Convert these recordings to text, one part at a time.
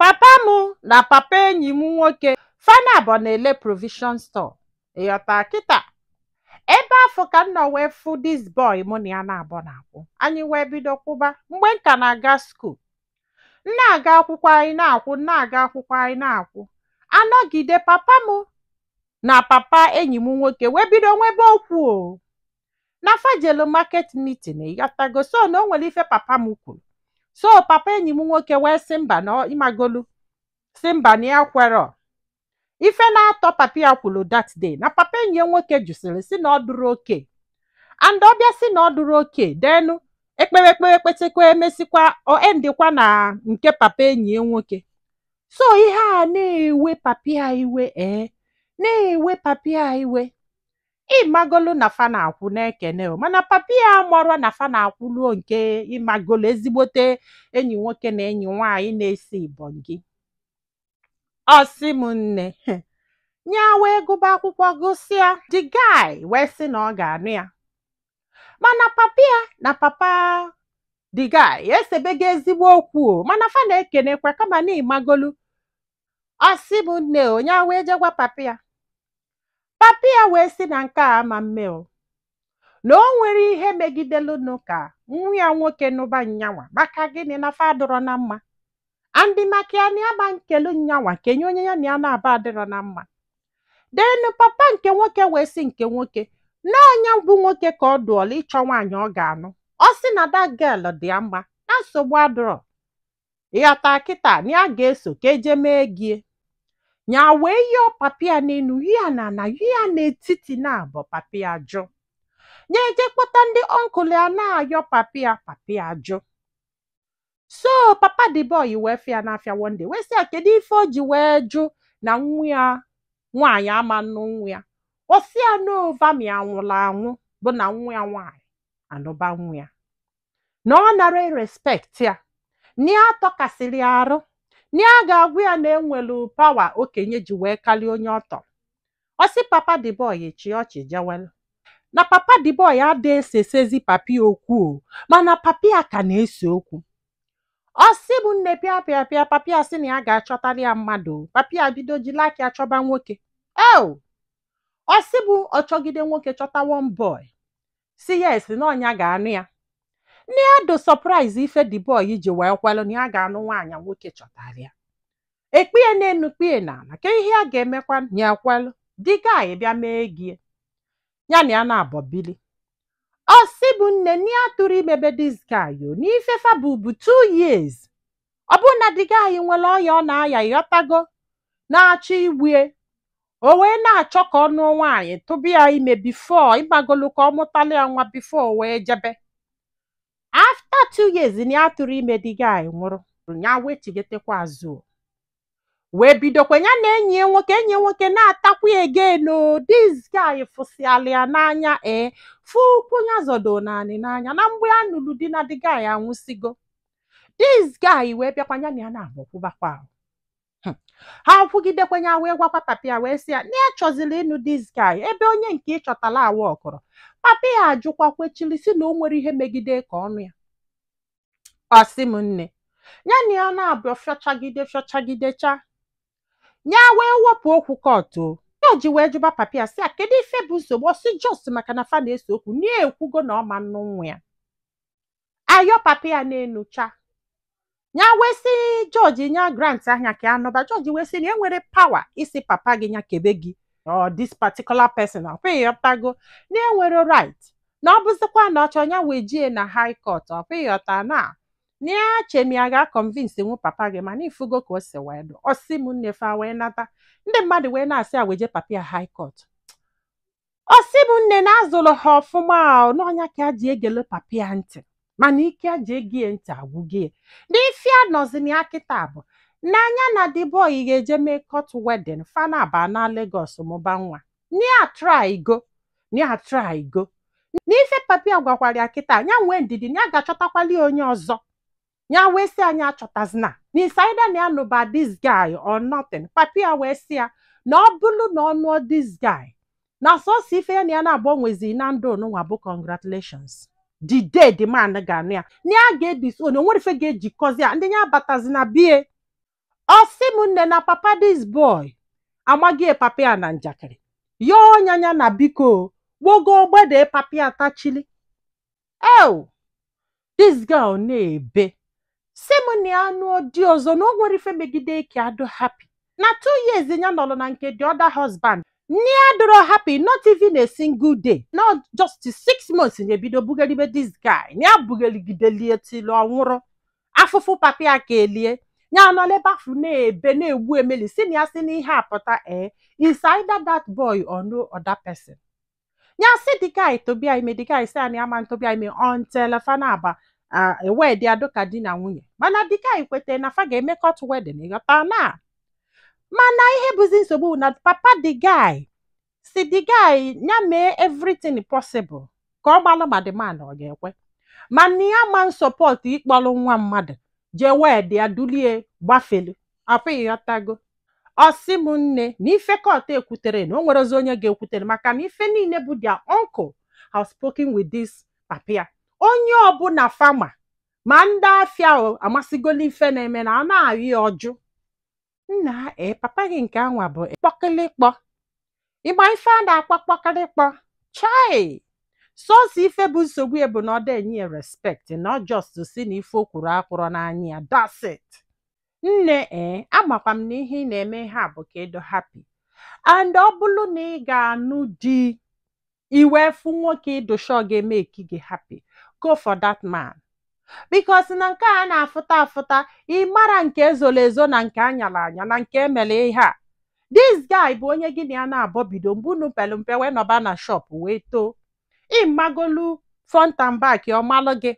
Papa m na papa enyi m nwoke fanabọ na-ele provision store, ịghọta? Kịta ebe afọ ka m nọ wee fụ this boy mụ na ya na-abọ na-akwụ. Anyị wee bido kwụba mgbe m ka na-aga school. M na-aga akwụkwọ, anyị na-akwụ, m na-aga akwụkwọ, anyị na-akwụ. Anọgide, papa m na papa enyi m nwoke wee bido nwebe okwu o na fajelu market meeting, ịghọtago? So na o nwere ife papa m kwuru, so papa enyi m nwoke wee sị mba, na ịmagolu si mba, na ya kwerọ ife na-atọ papa ya kwuru that day. Na papa enyi ya nwoke jụsịrị si na ọ dụrụ oke and ọ bịa sị na ọ dụrụ oke denu ekpere ekpere ekpetekwa emesikwa o endịkwa na nke papa enyi ya nwoke. So ihe a na-ewe papa ya iwe, ee, na-ewe papa ya iwe. Ịmagolu na fa na-akwụ na-ekene o, mana papa ya amụrọ na fa na-akwụluo nke ịmagolu ezigbote enyi nwoke na enyi nwaanyị na-esi ibongi. Ọ sị m nne, nya wee gụba akwụkwọ, gụsịa, the guy wee sị na ọ ga-anụ ya, mana papa ya na papa the guy esebego ezigbo okwu o, mana fa na-ekenekwa kama na ịmagolu. Ọ sị m nne o, nya wee je gwa papa ya. Papa ya wee sị na nke a ama mme o, na o nwere ihe megidelụnụ ka nwa ya nwoke nụba nyanwa. Maka gịnị? Na fa adịrọ na mma andị maka ya na ya ma nkelu nyanwa kenye onye ya na ya na-aba adịrọ na mma. Denu papa nke nwoke wee sị nke nwoke na ọnya bụ nwoke ka ọ dụọla ịchọ nwaanyị ọ ga-anụ. Ọ sị na that girl dị ya mma, na nsogbu adịrọ, ịghọta? Kịta na ya ga-eso ka eje mee gie. Nya wee yọọ papa ya n'elu ya na na ya n'etiti na abụ. Papa ya jụ. Nya eje kpọta ndị uncle ya na-ayọ papa ya, papa ya jụ. So papa the boy wee fịa n'afịa one day, wee sị ya kedu ife o ji wee jụ na nwa ya nwaanyị ama nnu nwa ya. Ọ sị ya n'ova ma ya nwụrụ anwụ bụ na nwa ya nwaanyị anụba nwa ya, na ọ nara respect ya, na ya tọkasịrị ya arụ, na ya ga-agwa ya na enwelu power okenye ji wee kalie onye ọtọ. Ọ sị papa the boy chị ọchị jewelu. Na papa the boy ada esesezi papi okwu o, mana papi ya ka na-ese okwu. Ọ sị bụ nne, pịa pịa pịa, papi ya sị na ya ga-achọtara ya mmadụ. Papi ya bido jiri aka ya chọba nwoke eo. Ọ sị bụ ọ chọgide nwoke, chọta one boy, si yes, na ọnya ga-anụ ya. Nne ya do surprise ife the boy ji wee kwelụ na ya ga-anụ nwaanyị nwoke chọtara ya. Ekpie n'enu kpie n'ala ka ihe a ga-emekwa ya kwelụ. Di guy bịa mee gie ya na ya na-abọ bili. Ọ sị bụ nne, na ya tụrụ imebe this guy o n'ife fa bụ 2 years. Ọ bụrụ na the guy nwere ọya ọ na-aya, ịghọtago, na-achọ igbue o, wee na-achọ ka ọ nụọ nwaanyị tụbụ ya ime before, ịgbagolu, ka ọ mụtala ya nwa before o wee jebe. After 2 years na ya tụrụ ime, the guy nwụrụ. Ya wee chigetekwa azụ o, wee bidokwa ya na enyi ya nwoke. Enyi ya nwoke na-atakwa ya again o. This guy fụsịala ya n'anya, ee, fụ ụkwụ ya zọdo naanị n'anya. Na mgbe a nụrụ di na the guy anwụsịgo, this guy wee bịakwa ya na ya na-agbọkwụbakwa ahụ. Ha kwugidekwa ya, wee gwakwa papa ya, wee sị ya na ya chọziri ịnụ this guy ebe onye nke ịchọtala awa ọkọrọ. Papa ya ajụkwa, kwechiri, si na o nwere ihe megide ka ọnụ ya. Ọ sị m nne, ya na ya na-abịa fịọchagide fịọchagidecha ya, wee wepụ okwu court o. Ya ji wee jụba papa ya, sị ya kedu ife bụ nsogbu? Ọ sị just maka na fa na-ese okwu, na ya ekwugo na ọ ma nnụ nwa ya. Ayọ papa ya n'enu cha ya, wee sị jọji nya grant anya ka ya nụba. Jọji wee sị na e nwere power isi papa gị nya kebe gị or this particular person ọ pụghị, ọtago, na enwere right na ọ bụzikwa na ọ chọọ ya wee jie na high court. Ọ pụghị ọta na ya chemi ya ga-convince nwu papa gị, mana ifugo ka o si wee dụ. Ọ sị m nne, fa wee nata, ndị mmadụ wee na-asị ya weje papa ya high court. Ọ sị m nne, na azụrụ ha ọfụma o, n'ọnya ka a ji egele papa ya ntị, mana ike a ji ege ya ntị agwụgie. N'ife a nọzi na ya kịta bụ n'anya na the boy ga-eje mee court wedding fana aba na Lagos mụba nwa. Nia try go, nia try go. N'ife papa ya gwakwara ya kịta, ya nwee ndidi na ya ga-achọtakwali onye ọzọ. Ya wee sị anyị achọtazina n'isa na ya nụba this guy or nothing. Papa ya wee sị ya na ọ bụrụ na ọ nụọ this guy, na sọsọ ife ya na ya na-agbanwezi na ndụ onụnwa bụ congratulations. The day the man ga-anụ ya, na ya ga-ebisi onye onwere ife ga-ejikọzi ya ndị ya abatazi na bie. Ọ sị m, nne, na papa this boy amaghị papa ya na njakịrị ya ọnyanya na biko gbogo gbede papa ya tachili. Ew, this girl na-ebe, sị m na ya nụọ di ọzọ, na o nwere ife megide eke adụ happy na 2 years ya nọrọ na nke the other husband, nne ya dọrọ happy, not even a single day, not just 6 months na ebido bugaribe this guy na ya bugarigidelie till ọ nwụrụ. Afụfụ papa ya ka elie ya nọla ebe afụ na-ebe na-egbu emeli, si na ya si n'ihe apụta. Ee, is either that boy or no other person. Ya sị the guy tobia ime, the guy sị ya na ya ma ntobia ime until fa na-aba wed ya dịka di na nwunye. Mana the guy kwete na fa ga-eme court wedding, ịghọta? Na mana ihe bụzi nsogbu na papa the guy si the guy ya mee everything possible ka ọ gbalụ ma the man ọ ga-ekwe, mana ya ma support ịkpọrọ nwa mmadụ jee wed ya dulie gbafelu apụ, ịghọtago? Ọ sị m, nne, na ife court ekwutere na o nwere ozi onye ga-ekwutere, maka na ife niile bụ their uncle have spoken with this papa ya. Onye ọbụla fama ma ndị afịa o amasịgolo ife na-eme na a na-arị ya ọjụ. Nna ee, papa gị nke anwa bụ kpọkịlịkpọ. Ịgba ife a na-akpọ kpọkịlịkpọ chai, sọsọ ife bụ nsogbu ya bụ na ọ dị ya respect na ọ just si na ife o kwuru akwụrọ n'anya ya, that's it. Nne ee, amakwa m na ihe ị na-eme ha bụ ka ịdọ happy, and ọ bụrụ na ị ga-anụ di iwe fụ nwoke ịdụ sure ga-eme eki gị happy, go for that man, because na nke a na-afụta afụta, ị mara nke ezoro ezo na nke anyara anya na nke emere ihe a. This guy bụ onye gị na ya na-abọ bido mgbe unu pelu mpe wee nọba na shop wee too, ịmagolu front and back, ọ malụ gị.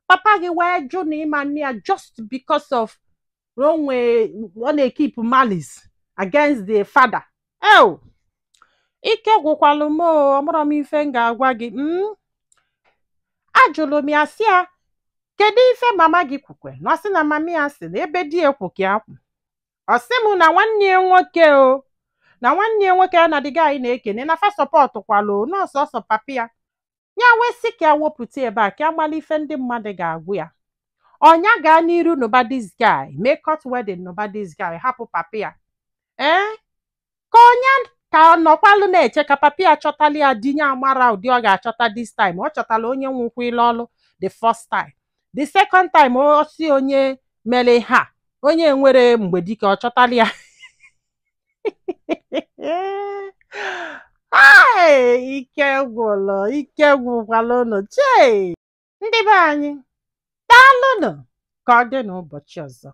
Papa gị wee jụ na ịma nne ya just because of na o nwee ọ na-ekeep malice against the father. Ew, ike gwụkwalụ m o. Ọmụrọ m ife m ga-agwa gị. Ajụrụ m ya, sị ya, kedu ife mama gị kwukwe? Na ọ sị na mama ya sị na ebe di ekwu ka ya kwu. Ọ sị m na nwanne ya nwoke o na nwanne ya nwoke ya na the guy na-ekene na fa support kwalụ nọọsụ ọsọ papa ya. Ya wee sị ka ya wepụta ebe a ka amala ife ndị mmadụ ga-agwụ ya. Ọnya gaa n'iru nụba this guy, mee court wedding nụba this guy, hapụ papa ya. Ee, ka ọnya ka ọ nọkwalụ na-eche ka papa ya chọtala ya di ya, amara ụdị ọ ga-achọta. This time ọ chọtala onye nwụkwile ọlụ the first time, the second time ọ si onye mere ha onye nwere mgbe dike ọ chọtala ya. Ai, ike gwụlụ, ike gwụkwala unu. Chei, ndị be anyị, daalụnụ. Ka ọ dị n'ụbọchị ọzọ.